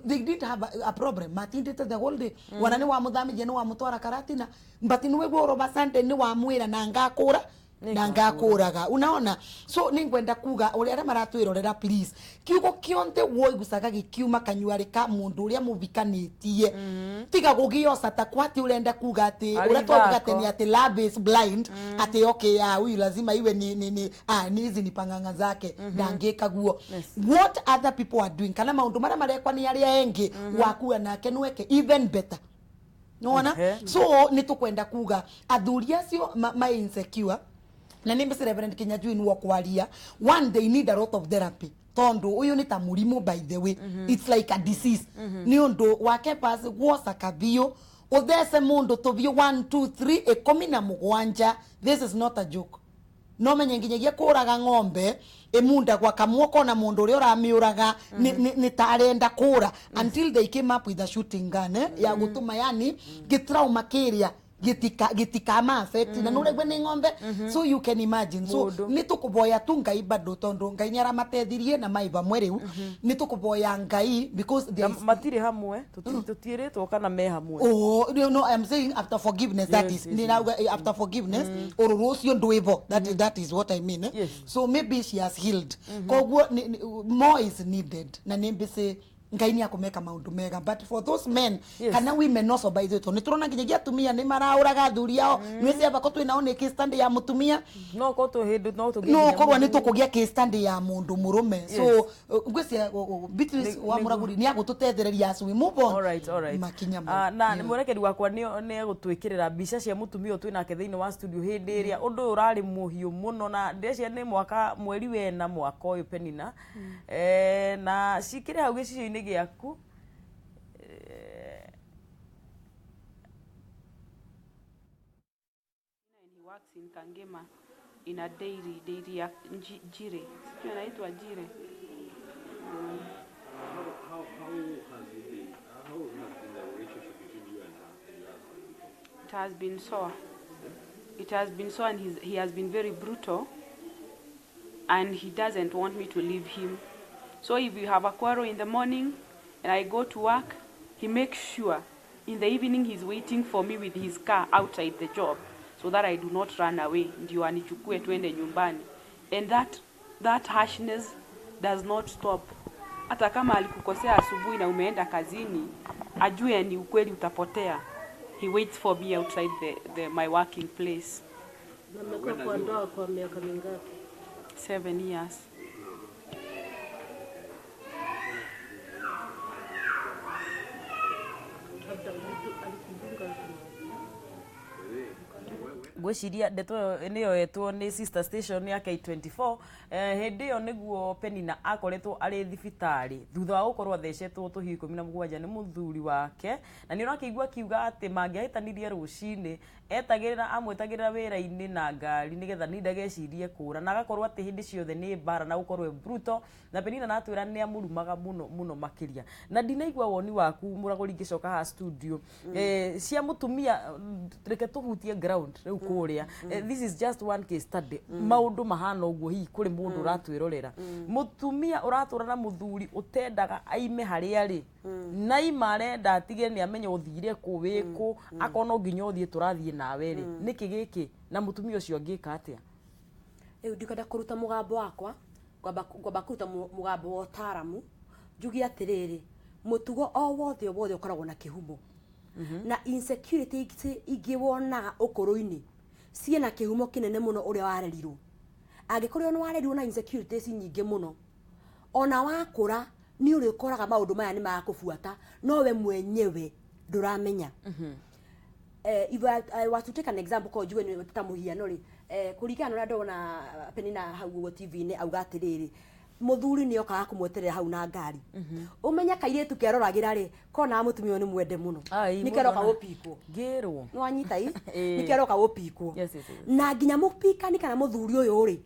they didn't have a problem matindite the whole day. Wana ni wamuthamithia ni wamutwara Karatina, but ni wegwo roba Sunday ni wamwira na ngakura Na ngakũraga. Unaona? So nĩngwenda kuga ũrĩa arĩa maratwĩrorera, please, kiugo kĩonthe woigucaga gĩkiuma kanyua ka mũndũ ũrĩa mũvikanĩtie, tiga gũgĩoca ta kwati ũrenda kuga atĩ Arĩ ũrĩa twauga ithako. tene atĩ love is blind, atĩ okay, ah, huyu lazima iwe ni hizi ni pang'ang'a zake, ndangĩka guo. What other people are doing kana maũndũ marĩa marekwa nĩ arĩa engĩ, wakua nake nweke even better, nona. So nĩ tũkwenda kuga athuri acio ma insecure, na nĩ Mr. Reverend Kinyajui nĩwo kwaria, one, they need a lot of therapy, tondu uyu nĩ ta mũrimũ, by the way. It's like a disease. Nĩ ũndũ wake pas guoca kabiũ ũthece mũndũ tũbiũ 1 2 3 17. This is not a joke. No menye nginyagia kũraga ng'ombe ĩmundagwa kamwe kona mũndũ ũrĩa ũramĩũraga nĩ ta arenda kũra, until they came up with a shooting gun, ya gũtũma yani gĩtrauma kĩrĩa gĩtikama affect na nũregwe nĩ ng'ombe. So you can imagine. So Mũndũ. nĩ tũkũvoya tu Ngai bado, tondũ Ngai nĩ aramatethirie na mai vamwe rĩu. Nĩ tũkũvoya Ngai because there Na is matirĩ hamwe, tũtiĩrĩtwo kana me hamwe. Oh, no, I'm saying after forgiveness, that is, nirauga, after forgiveness, ũrũrũ ũcio ndwĩvo. That is what I mean, eh? Yes. So maybe she has healed. Koguo more is needed. Na nĩmbĩcĩ Ngai nĩ akũmeka maũndũ mega. But for those men kana women also, by the way, tondũ nĩtũrona nginyagia atumia nĩ maraũraga athuri ao. Nĩ ciaba ko twĩnao nĩ case study ya mũtumia. No korwo twĩ hĩndĩ no tũgĩe No nginya korwo nĩ mũthuri. tũkũgĩa case study ya mũndũ mũrũme. So ngwĩcia Beatrice wa Mũragũri nĩ agũtũtethereria as we move on. Alright. Makinya mau. Ah, na nĩ mwerekeri wakwa nĩ egũtwĩkĩrĩra mbica cia mũtumia ũyũ twĩ nake thĩinĩ wa studio hĩndĩ ĩrĩa ũndũ ũyũ ũrarĩ mũhiũ mũno, na ndĩreciria nĩ mwaka mweri wena mwaka ũyũ, Penina, na cikĩrĩ hau gĩcicio-inĩ gĩaku. And he works in Kangema in a dairy ya Njire. Sijui anaitwa Njire. How has it been? How has been the relationship between you and her and your husband? It has been sore. It has been sore, and he has been very brutal, and he doesn't want me to leave him. So if we have a quarrel in the morning and I go to work, he makes sure in the evening he's waiting for me with his car outside the job so that I do not run away. Ndio anichukue twende nyumbani. And that harshness does not stop. Hata kama alikukosea asubuhi na umeenda kazini, ajue ni ukweli utapotea. He waits for me outside my working place. Na mmekuwa kwa ndoa kwa miaka mingapi? 7 years. Labda mtu alikudunga? Ngwĩciria ndeto ĩyo nĩyo yetwo nĩ sister station ya K24. Hĩndĩ ĩyo nĩguo Penina akoretwo arĩ thibitarĩ thutha wa gũkorwo athecetwo tũhiũ 17 nĩ mũthuri wake, na nĩ ũrakĩigua akiuga atĩ mangĩahĩtanirie rũcinĩ etagĩrĩra amwetagĩrĩra wĩra-inĩ na ngari nĩgetha ni ndagecirie kũra, na agakorwo atĩ hĩndĩ ciothe nĩ mbara na gũkorwo e brutal. Na Penina natwĩra nĩ amũrumaga mũno mũno makĩria, na ndinaigua woni waku, mũragũri, ngĩcoka haha studio, cia mũtumia, reke tũhutie ground rĩu kũrĩa. This is just one case study. Maũndũ mahana ũguo, hihi kũrĩ mũndũ ũratwĩrorera, mũtumia ũratũra na mũthuri ũtendaga aime harĩa arĩ, na ima arenda atige nĩ amenye ũthire kũ wĩ kũ, akorwo no nginya ũthiĩ tũrathiĩ nawe rĩ, nĩkĩ gĩkĩ na mũtumia ũcio angĩka atĩa? Rĩu ndikwenda kũruta mũgambo wakwa, ngwamba kũruta mũgambo wa ũtaaramu, njuge atĩrĩrĩ, mũtugo o wothe o wothe ũkoragwo na kĩhumo, na insecurity ingĩ wonaga ũkũrũ-inĩ ciĩna kĩhumo kĩnene mũno ũrĩa warerirwo. Angĩkorwo nĩ warerirwo na insecurities nyingĩ mũno, ona wakũra nĩ ũrĩkoraga maũndũ maya nĩ marakũbuata, no we mwenyewe ndũramenya. If I was to take an example, ko njuge nĩ ta mũhiano rĩ, kũringana na ũrĩa ndona Penina hau ũguo TV-inĩ auga atĩrĩrĩ, mũthuri nĩ okaga kũmweterera hau na ngari. Ũmenye kairĩtu keroragĩra rĩ, konaga mũtumia ũyũ nĩ mwende mũno, Ai, nĩ keroka mũndũ gũpikwo. Ngĩrwo. Nĩ wanyita i? Ĩĩ. Nĩ keroka gũpikwo. Yes. Na nginya mũpikani kana mũthuri ũyũ rĩ,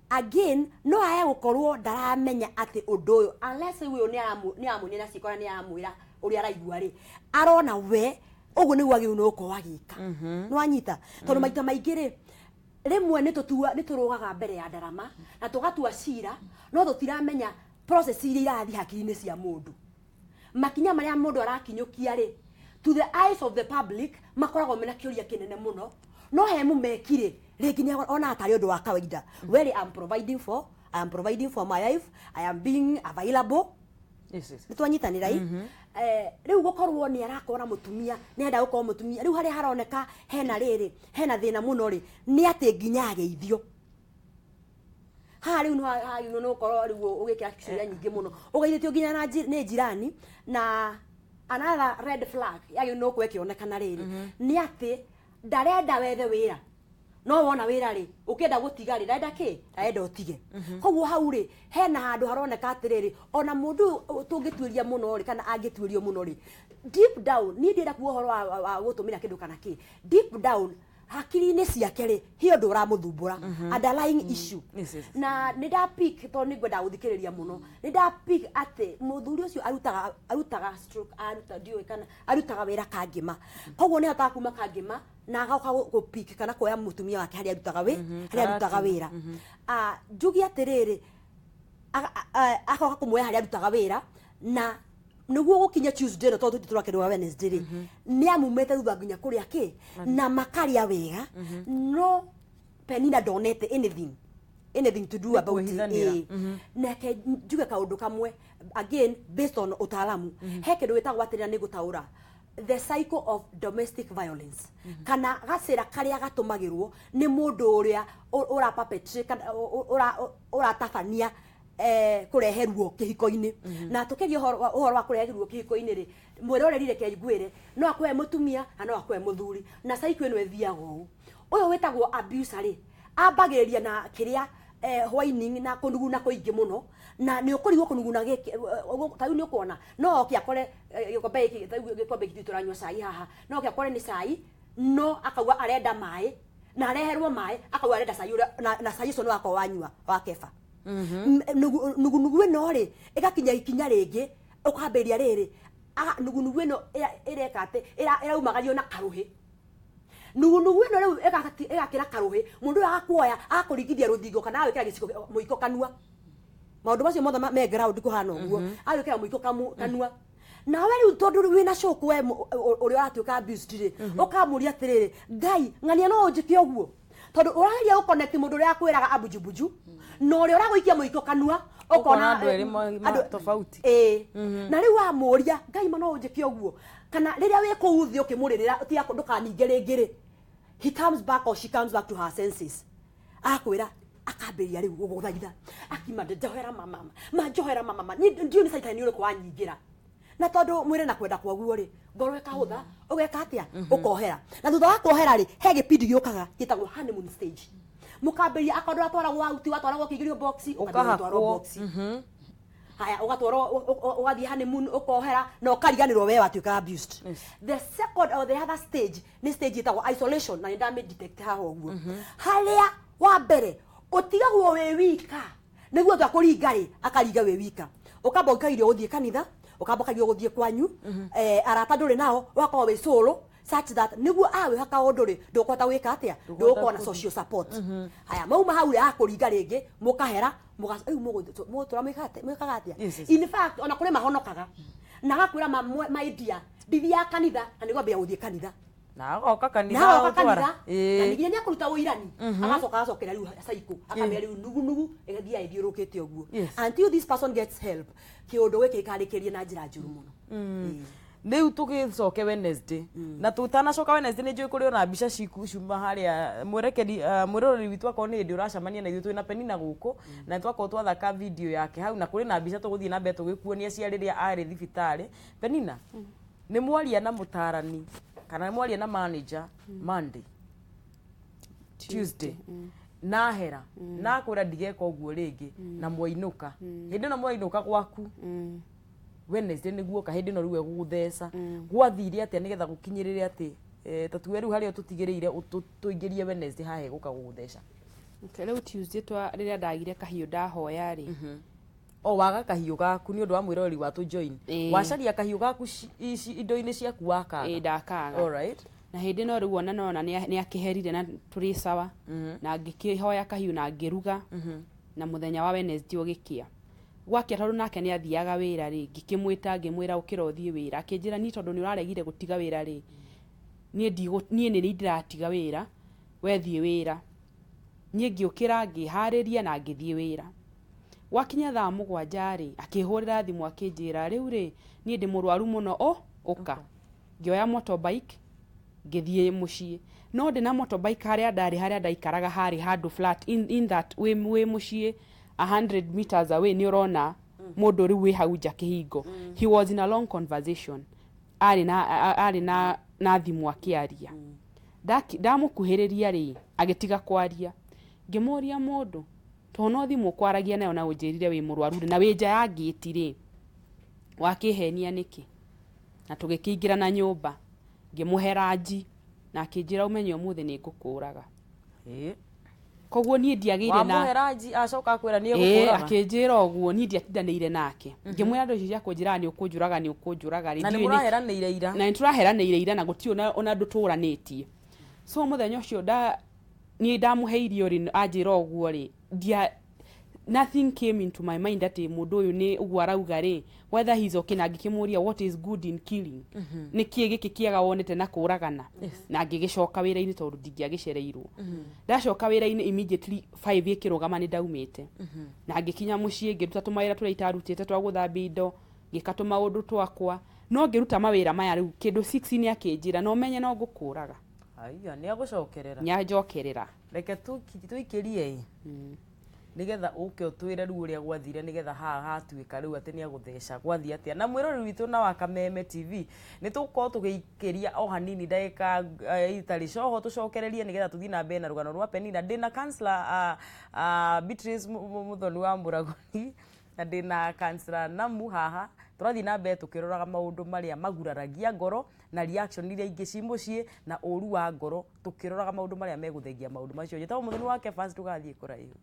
again no aye gũkorwo ndaramenya atĩ ũndũ ũyũ, unless ũyũ nĩ aramuonia na ciĩko na nĩ aramwĩra ũrĩa araigua rĩ, arona we ũguo nĩguo agĩrĩirwo nĩ gũkorwo agĩka. Nĩ wanyita? Tondũ maita maingĩ rĩ, rĩmwe nĩ tũrũgaga mbere ya ndarama na tũgatua cira, no tũtiramenya process iria irathiĩ hakiri-inĩ cia mũndũ, makinya marĩa mũndũ arakinyũkia rĩ, to the eyes of the public makoragwo mena kĩũria kĩnene mũno. No he mũmeki rĩ, rĩngĩ nĩ ona atarĩ ũndũ wa kawaida. Well, I am providing for my wife, I am being available. Yes. Nĩ twanyitanĩra i rĩu gũkorwo nĩ arakorwo na mũtumia, nĩ enda gũkorwo mũtumia rĩu harĩa haroneka hena rĩrĩ, hena thĩna mũno rĩ, nĩ atĩ nginya ageithio haha rĩu nĩ nĩ ũkorwo rĩu ũgĩkĩra ciũria nyingĩ mũno, ũgeithĩtio nginya na nĩ njirani. Na another red flag yagĩrĩirwo nĩ gũkorwo ĩkĩonekana rĩrĩ nĩ atĩ ndarenda wethe wĩra, no wona wĩra rĩ, ũkĩenda gũtiga rĩ, ndarenda kĩ, ndarenda ũtige. Koguo hau rĩ, hena handũ haroneka atĩrĩrĩ, ona mũndũ ũyũ tũngĩtuĩria mũno rĩ, kana angĩtuĩrio mũno rĩ, deep down, niĩ ndĩrenda kuga ũhoro wa gũtũmĩra kĩndũ kana kĩ, deep down hakiri-inĩ ciake rĩ, he ũndũ ũramũthumbũra, underlying issue. Yes. Na nĩ ndapick, tondũ nĩ ngwenda gũthikĩrĩria mũno, nĩ ndapick atĩ mũthuri ũcio arutaga stroke, aruta, ndiũĩ kana arutaga wĩra Kangĩma, koguo nĩ ahotaga kuma Kangĩma na agoka gũpick kana kuoya mũtumia wake harĩa arutaga harĩa arutaga wĩra. Ah, njuge atĩrĩrĩ, agoka kũmuoya harĩa arutaga wĩra, na nĩguo gũkinya Tuesday ĩno, tondũ tũrakĩrwo Wednesday rĩ, nĩ amumĩte thutha nginya kũrĩa kĩ na makarĩa wega, no Penina ndonete anything to do about it. Kwĩhithanĩra. Nake njuge kaũndũ kamwe again based on ũtaalamu, he kĩndũ gĩtagwo atĩrĩra, nĩ gũtaũra the cycle of domestic violence, kana gacĩra karĩa gatũmagĩrwo nĩ mũndũ ũrĩa ũra perpetrate kana ũratabania kũrehe ruo kĩhiko-inĩ. Na tũkĩria ũhoro wa kũrehe ruo kĩhiko-inĩ rĩ, mwĩroreri, reke ngwĩre, no akũhe mũtumia na no akũhe mũthuri, na cycle ĩno ĩthiaga ũũ. Ũyũ wĩtagwo abuser rĩ, ambagĩrĩria na kĩrĩa whining na kũnuguna kũingĩ mũno, na nĩ ũkũrigwo kũnuguna gĩkĩ ta rĩu nĩ ũkuona no oke akore gĩkombe gĩkĩ, ta rĩu gĩkombe gĩkĩ tũranyua cai haha, no oke akore nĩ cai, no akauga arenda maĩ, na areherwo maĩ, akauga arenda cai ũrĩa, na cai ũcio nĩ wakorwo wanyua wa keba. Nugunugu ĩno rĩ, ĩgakinya ikinya rĩngĩ, ũkambĩrĩria rĩrĩ, nugunugu ĩno ĩreka atĩ ĩraumagario na karũhĩ. Nugunugu ĩno rĩu ĩgakĩra karũhĩ, mũndũ ũyũ agakuoya, agakũringithia rũthingo kana agwĩkĩra gĩciko mũiko kanua. Maũndũ macio mothe me ground kũhana ũguo, agwĩkĩra mũiko kanua. Nawe rĩu tondũ wĩna cũkũ, we ũrĩa ũratuĩka abused rĩ, ũkamũria atĩrĩrĩ, "Ngai ng'ania no ũnjĩke ũguo?" Tondũ ũrageria gũconnect mũndũ ũrĩa akwĩraga ambujubuju na ũrĩa ũragũikia mũiko kanua. Ũkona andũ erĩ tofauti. Ĩĩ, na rĩu wamũria, "Ngai ma no ũnjĩke ũguo?" kana rĩrĩa wĩ kũu thĩ ũkĩmũrĩrĩra, tiga ndũkaninge rĩngĩ rĩ, he comes back or she comes back to her senses, akwĩra, akambĩrĩria rĩu gũgũthaitha, akima, "Njohera mama, ma njohera mama, ma niĩ ndiũĩ nĩ caitani ũrĩkũ wanyingĩra." Na tondũ mwĩre na kwenda kwaguo rĩ, ngoro ĩkahũtha, ũgeka atĩa? Ũkohera. Na thutha wa kuohera rĩ, he gĩpindi gĩũkaga gĩtagwo honeymoon stage. Mũkambĩrĩria, akorwo ndũratwaragwo out, watwaragwo ũkĩingĩrio box, ũkambĩrĩria gũtwarwo Ũkahakwo. box. Haya, ũgatwarwo, ũgathiĩ honeymoon, ũkohera na ũkariganĩrwo we watuĩka abused. The second or the other stage nĩ stage ĩtagwo isolation, na nĩ ndamĩ detect haha ũguo, harĩa wa mbere ũtigagwo wĩ wika, nĩguo twa kũringa rĩ, akaringa wĩ wika, ũkamba ũkagirio gũthiĩ kanitha, ũkamba ũkagirio gũthiĩ kwanyu, arata ndũrĩ nao, ũgakorwo wĩ solo, such that nĩguo awĩha kaũndũ rĩ, ndũkũhota gwĩka atĩa? Ndũgũkorwo na social support. Haya, mauma hau rĩ, akũringa rĩngĩ, mũkahera, rĩu mũgũtũra mwĩkaga atĩa? Yes. In fact, ona kũrĩ mahonokaga na agakwĩra, "My dear, ndithiaga kanitha," na nĩgwambĩrĩria gũthiĩ kanitha. Na agoka kanitha. Na agoka gũtwara. kanitha na ningĩ nĩ akũruta ũirani, agacoka agacokera rĩu cycle, akamenya rĩu nugunugu ĩgathiaga ĩthiũrũrũkĩte ũguo until this person gets help. Kĩũndũ gĩkĩ gĩkarĩkĩria na njĩra njũru mũno. Ĩĩ. Rĩu tũgĩcoke Wednesday, na tũtanacoka Wednesday, nĩ njũĩ kũrĩ ona mbica ciku ciuma harĩa mwerekeri, mwĩroreri witũ, akorwo nĩ hĩndĩ ũracemania na ithuĩ, twĩna Penina gũkũ, na twakorwo twathaka video yake hau, na kũrĩ na mbica tũgũthiĩ na mbere tũgĩkuonia cia rĩrĩa arĩ thibitarĩ. Penina, nĩ mwaria na mũtarani kana nĩ mwaria na manager Monday, Tuesday, nahera nakwĩra ndigeka ũguo rĩngĩ, na mwainũka, hĩndĩ ĩno mwainũka gwaku Wednesday nĩguo ka hĩndĩ ĩno rĩu egũgũtheca, gwathire atĩa nĩgetha gũkinyĩrĩre atĩ ta tuge rĩu harĩa tũtigĩrĩire tũingĩrie Wednesday haha egũka gũgũtheca? Okay, rĩu Tuesday twa rĩrĩa ndagire kahiũ ndahoya rĩ. O waga kahiũ gaku, nĩ ũndũ wa mwĩroreri wa tũjoin, Ĩĩ. wacaria kahiũ gaku indo-inĩ ciaku, wakaga? Ĩĩ, ndakaga. Alright. Na hĩndĩ ĩno rĩu ona nona nĩ akĩherire na tũrĩ sawa, na ngĩkĩhoya kahiũ na ngĩruga, na mũthenya wa Wednesday ũgĩkĩa, gwakĩa, tondũ nake nĩ athiaga wĩra rĩ, ngĩkĩmwĩta, ngĩmwĩra, "Ũkĩra ũthiĩ wĩra." Akĩnjĩra, "Niĩ tondũ nĩ ũraregire gũtiga wĩra rĩ, niĩ nĩ niĩ ndĩratiga wĩra." We thiĩ wĩra. Niĩ ngĩũkĩra, ngĩharĩria na ngĩthiĩ wĩra. Gwakinya thaa 7 rĩ, akĩhũrĩra thimũ akĩnjĩra, rĩu rĩ, niĩ ndĩ mũrwaru mũno, o ũka. Ngĩoya motorbike, ngĩthiĩ mũciĩ. No ndĩ na motorbike, harĩa ndarĩ, harĩa ndaikaraga, harĩ handũ flat in that wĩ mũciĩ 100 meters away nĩ ũrona mũndũ rĩu wĩ hau nja kĩhingo. He was in a long conversation, arĩ na arĩ na thimũ akĩaria. Ndamũkuhĩrĩria rĩ, agĩtiga kwaria. Ngĩmũria, mũndũ tondũ no thimũ ũkwaragia nayo na ũnjĩrire wĩ mũrwaru rĩ, na wĩ nja ya ngĩti rĩ, wakĩhenia nĩkĩ? Na tũgĩkĩingĩra na nyũmba, ngĩmũhe ranji na akĩnjĩra, ũmenye ũmũthĩ nĩ ngũkũraga. Koguo niĩ ndiagĩire na Wamũhe ranji, acoka akwĩra nĩ Ĩĩ, egũkũraga. Akĩnjĩra ũguo. Niĩ ndiatindanĩire nake. Ngĩmwĩra, andũ icio cia kũnjĩraga nĩ ũkũnjũraga, nĩ ũkũnjũraga rĩ, Na nĩ ndiũĩ mũraheranĩire ira. Na nĩ tũraheranĩire ira na gũtirĩ ona ndũtũranĩtie. So mũthenya ũcio nda niĩ ndamũhe irio rĩ, anjĩra ũguo rĩ, ndia nothing came into my mind atĩ mũndũ ũyũ nĩ ũguo arauga rĩ, whether he's okay. Na ngĩkĩmũria, what is good in killing? Nĩ kĩĩ gĩkĩ kĩega wonete na kũragana? Na ngĩgĩcoka wĩra-inĩ tondũ ndingĩagĩcereirwo. Ndacoka wĩra-inĩ immediately 5 ĩkĩrũgama nĩ ndaumĩte, na ngĩkinya mũciĩ, ngĩruta tũmawĩra tũrĩa itarutĩte twa gũthambia indo, ngĩka tũmaũndũ twakwa. No ngĩruta mawĩra maya rĩu kĩndũ 6 nĩ akĩnjĩra, no menye no ngũkũraga. Aya nĩ agũcokerera. Nĩ anjokerera. Reke tũikĩrie ĩ, nigetha ũke ũtwĩre rĩu ũrĩa gwathire, nigetha haha hatuĩka rĩu atĩ nĩ agũtheca, gwathiĩ atĩa. Na mwĩroreri witũ na wa Kameme TV, nĩ tũgũkorwo tũgĩikĩria o hanini ndagĩka itarĩ coho, tũcokererie nĩgetha tũthiĩ na mbere na rũgano rwa Penina. Ndĩna counselor Beatrice Muthoni wa Mũragũri na ndĩna counselor Namu haha. Tũrathiĩ na mbere tũkĩroraga maũndũ marĩa maguraragia ngoro na reaction iria ingĩ ci mũciĩ na ũru wa ngoro, tũkĩroraga maũndũ marĩa megũthengia maũndũ macio. Njĩtagwo Mũthoni wa Kefas, ndũgathiĩ kũraihu.